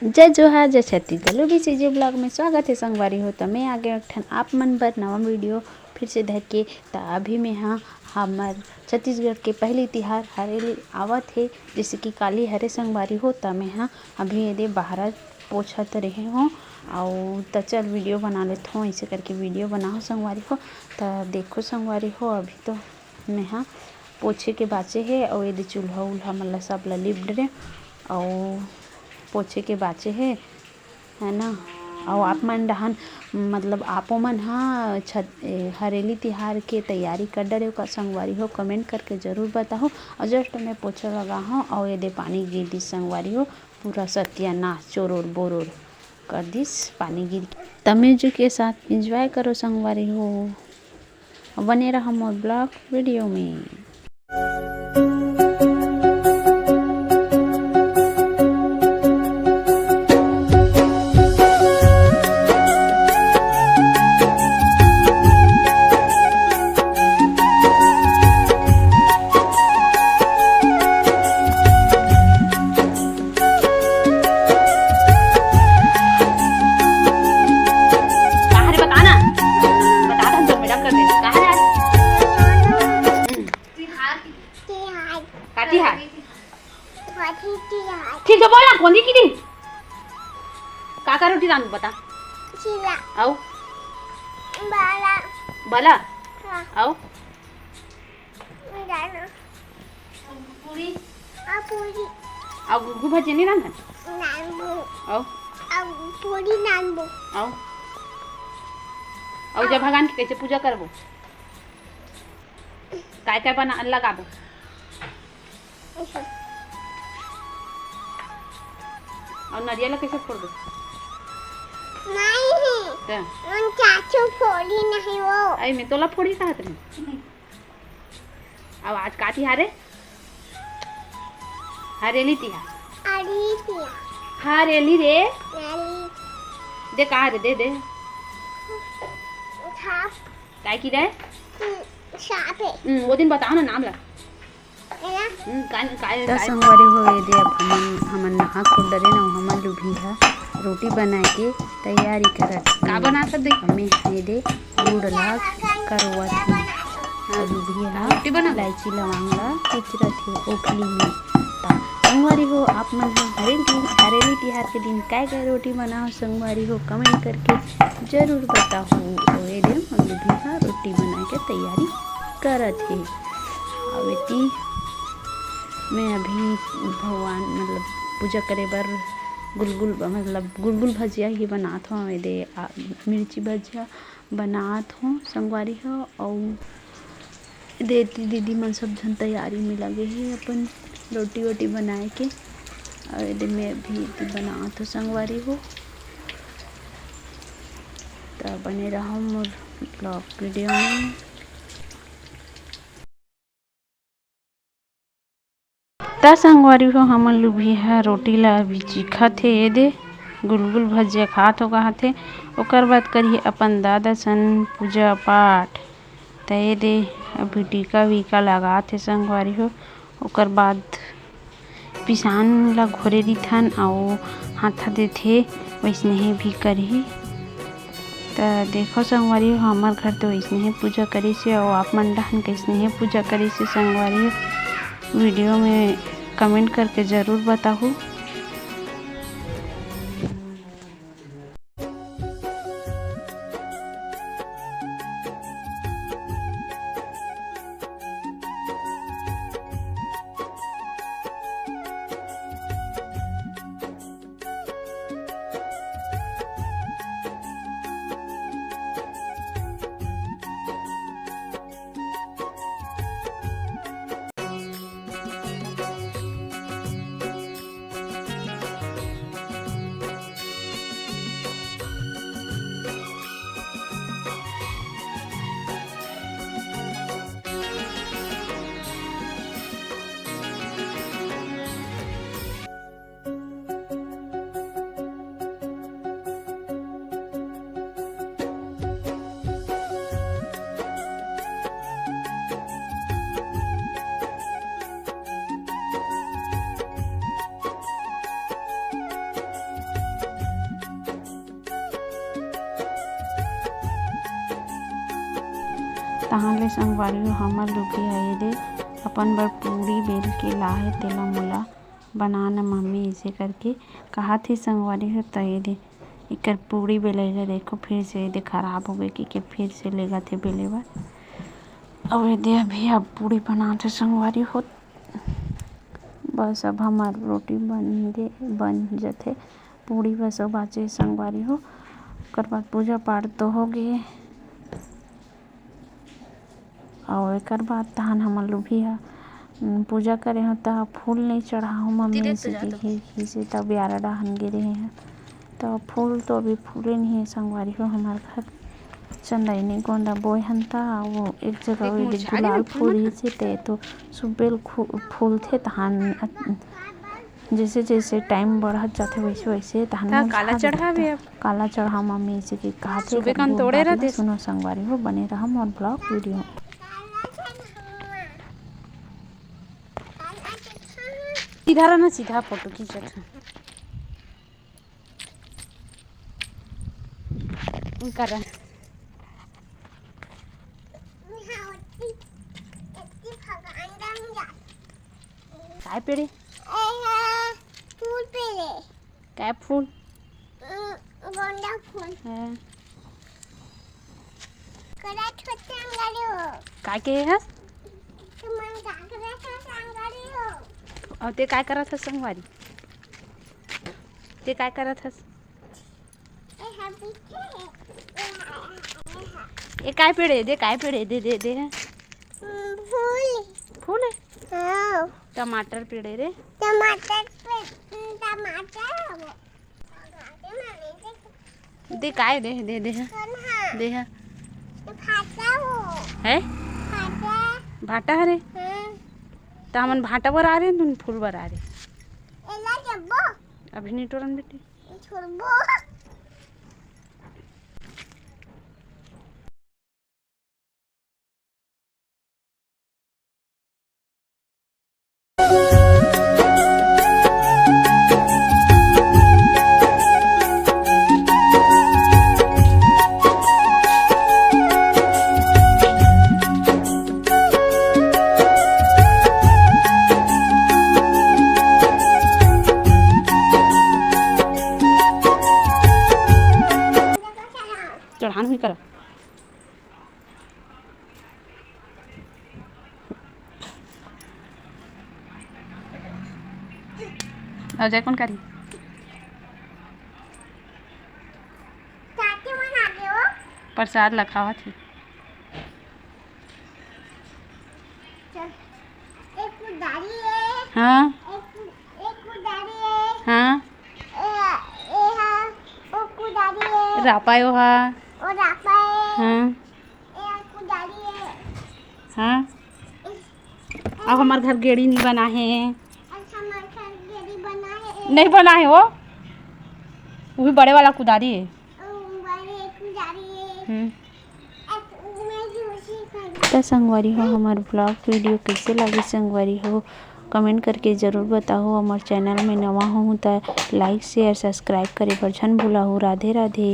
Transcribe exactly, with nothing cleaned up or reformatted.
जय जोहार, जय छत्तीसगढ़, लुभी सीजी vlog में स्वागत हे संगवारी हो। त मैं आ गेंव एक ठन आप मन बर नवा video फिर से धर के। त अभी मैं हा हमर छत्तीसगढ़ के पहली तिहार हरेली आवत हे, जैसे कि काली हरे संगवारी हो। त मैं हा अभी एदे बाहर पोछत रहे हों, अउ त चल video बना लेथों, ऐसे करके video बनाहूँ संगवारी हो। त देखो संगवारी हो, अभी तो मैं हा पोछे के बाचे हे, अउ एदे चूल्हा उल्हा मन ला सब ला लिप डरे, अउ पोछे के बाचे हे, है ना। अउ आप मन डहान, मतलब आपो मन हा छत-, ए, हरेली तिहार के तैयारी कर डरे हो का संगवारी हो, comment करके जरूर बताहू। अउ just मैं पोछा लगा हूँ, अउ एदे पानी गिर दिस संगवारी हो, पूरा सत्यानाश, चोरोर बोरोर कर दिस पानी गिर के। त music के साथ enjoy करो संगवारी हो, बने रहा मोर vlog video में। कहाँ रे, बता ना। बता दे, हम तो मैडम कर देंगे। कहाँ रे आज? हम्म। तिहार। का तिहार? कथी तिहार? ठीक तो बोल ना, कोन दी की दिन? का का रोटी रांध बता? चीला। आउ? बाला। बाला? हाँ। आउ? दाना। पूरी। आ पूरी। आउ गुगु भजिया नहीं रांधन? नानबो। आउ? आ पूरी नानबो। आउ? आउ जब भगवान की कैसे पूजा करबो? काय काय बना लगाबो? ऐसा। अउ नरिया ला कैसे फोड़बो? नहीं। त? मन चाचू फोड़ी नहीं वो। अरे मैं तोला फोड़ी कहत रही। अब आज का तिहार हे? हरेली तिहार। हरेली तिहार। हरेली रे। हरेली। दे कहाँ रे, दे दे। सांप। काय की रे? हम्म, सांप हे। हम्म, वो दिन बताओ ना नाम ला। एला? हम्म, काय, काय, त काय? संगवारी हो, एदे अब हमन, हमन नहा खोर डरे न, हमन लुभी हा रोटी बनाए के तैयारी करत हे। का बनात हे देख? हमें एदे गुड़ ला करवत हे। अउ लुभी हा रोटी बना। इलायची लवांग ला कुचरत हे ओखली में। त संगवारी हो, आप मन हा हरेली, हरेली तिहार के दिन काय काय रोटी बनाओ संगवारी हो, comment करके जरूर बताहू। अउ एदे हमर लुभी हा रोटी बनाए के तैयारी करत हे। अउ एती मैं अभी भगवान, मतलब पूजा करे बर गुलगुल, मतलब गुलगुल भजिया ही बनात हौं। एदे, आ, मिर्ची भजिया बनात हौं संगवारी हो। अउ एदे एती दीदी मन सब झन तैयारी में लगे हे अपन रोटी वोटी बनाए के। अउ एदे मैं अभी एती बनात हौं संगवारी हो। त बने रहो मोर vlog video में। त संगवारी हो, हमन लुभी हा रोटी ला अभी चीखत हे। एदे गुलगुल भजिया खात हो कहत हे, ओकर बाद करही अपन दादा सन पूजा पाठ। त एदे अभी टीका वीका लगात हे संगवारी हो, ओकर बाद पिसान ला घोरे रिथन अउ हाथा देथे, वैसने ही भी करही। त देखो संगवारी हो, हमर घर तो वैसने ही पूजा करिस हे, अउ आप मन डहान कैसने ही पूजा करिस हे संगवारी हो, video में comment करके जरूर बताहू। तहाँ ले संगवारी हो, हमर लुभी ह ये दे अपन बर पूड़ी बेल के लाहे, तेला मोला बना न मम्मी, अइसे करके कहत हे संगवारी हो। त ये दे एकर पूड़ी बेलइला देखो, फिर से ये दे खराब हो गे कि के फिर से लेगत हे बेले बर। अउ ये दे अभी अब पूड़ी बनात हे संगवारी हो। बस अब हमर रोटी बन गे, बन जथे, पूड़ी बस अउ बाचे संगवारी हो। ओकर बाद पूजा पाठ तो हो गे। अउ एकर बाद तहन हमर लुभी ह, उम, पूजा करे हो त फूल नइ चढ़ाहो मम्मी, अइसे कहिस हे, त बियारा डहन गे रेहे ह। त फूल तो अभी फूले नइ हे संगवारी हो, हमर घर चंदैनी गोंदा बोए हन त, वो एक जगह वो गुलाल फूल रहिस हे, ते तो सुबेल फूलथे तहन, जइसे जइसे टाइम बढ़त जाथे वइसे वइसे तहन काला चढ़ावे। अब काला चढ़ा मम्मी अइसे कहिके कहत हे। सुनो संगवारी हो, बने रहा मोर ब्लॉग वीडियो। सीधा रहा ना, सीधा फोटो खींचत हूँ। कर। काय पेड़े? फूल पेड़े। काय फूल? गोंदा फूल। हाँ। काय के हस? अउ ते काय करत हस संगवारी? ते काय करत हस? ए काय पेड़ हे? दे, काय पेड़ हे? दे, दे, दे। फूल। फूल हे? हाँ। टमाटर पेड़ हे? टमाटर पे-, टमाटर। दे, काय दे, दे, दे। दे हा। भाटा हो। है? भाटा। भाटा हरे? हाँ। त हमन भाटा बर आ रहे, तुम फूल बर आ रहे। एला जब्बो। अभी नहीं टोरन बेटी। छोड़बो। चढ़ान भी करा। अउ जय कौन करी? प्रसाद ला खावत हे। चल, एक कुदारी हे। हाँ। एक, एक कुदारी हे। हाँ। ए, ए हा, ओ कुदारी हे। रापा हे ओ हा। ओ रापा हे। हाँ। ए हा कुदारी हे। हाँ। अब हमर घर गेड़ी नहीं बना हे। अच्छा, हमर घर गेड़ी बना हे। नहीं बना हे वो। वो भी बड़े वाला कुदारी हे। ओ, बड़े कुदारी हे। हम्म। त संगवारी हो, हमर ब्लॉग वीडियो कइसे लागिस संगवारी हो, कमेंट करके जरूर बताहू। हमर चैनल में नवा होहू त लाइक, शेयर, सब्सक्राइब करे बर झन भुलाहू। राधे राधे।